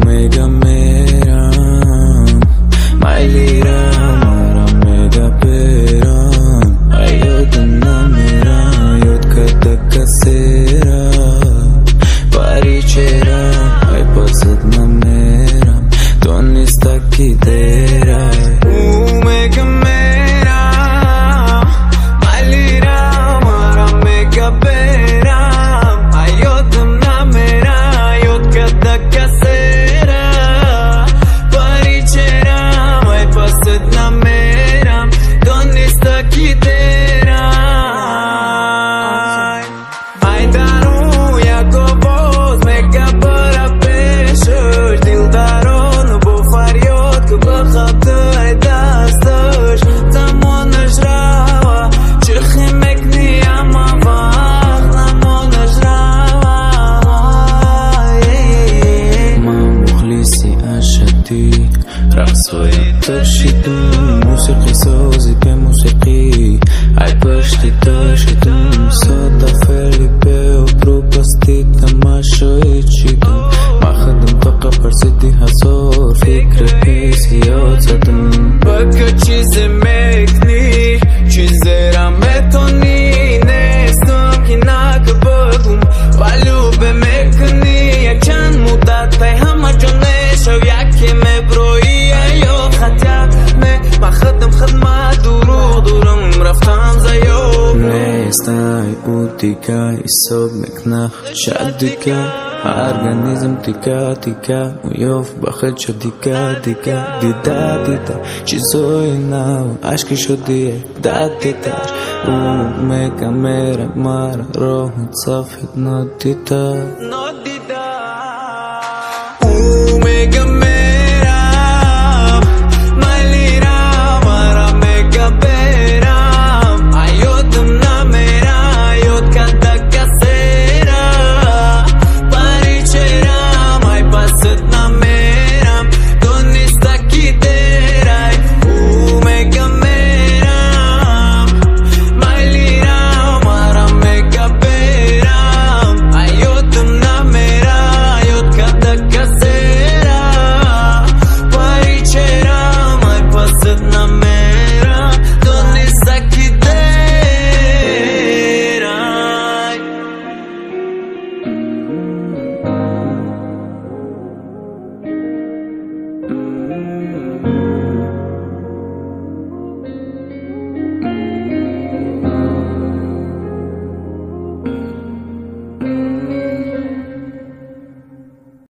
Мега мерам, майлирам, мара мега берам, аёд намерам, ёд када касера, паричерам, ай пасад намерам, дониста ки дера. Мега мерам, майлирам, мара мега берам, аёд намерам, ёд када касера, паричерам, ай пасад намерам, дониста ки дера. Ай дарун як овоз мега бара пешаш, дилдарону бо фарёд ки ба хатаи дасташ замонаш рава, чихи мекни ама вақт намонаш рава. Ман мухлиси ашаддӣ рақсҳои ташидум, мусиқӣ сози бемусиқӣ, ай пашти ташидум, сода фелипе обрӯ тамошои чидум, махадам тоқа парсиди ҳазор фикри ҳиссиёт задум. Бака чизе мекни, чизера метони, нестам ки нака багум, валюбе мекни, якчанд муддат ай ҳама ҷо нешав, яке меброи аё хатя не, ман худам хидмат дурӯғ дурам рафтам заёб. Нестай ӯ дига ҳисоб мекна шадика, организм тика тика уёфт ба худшо дига дига, дида дида чизои нав, ашки шодие дадидаш. Ӯ мега мера мара роҳи сафед надида. Надида. Мега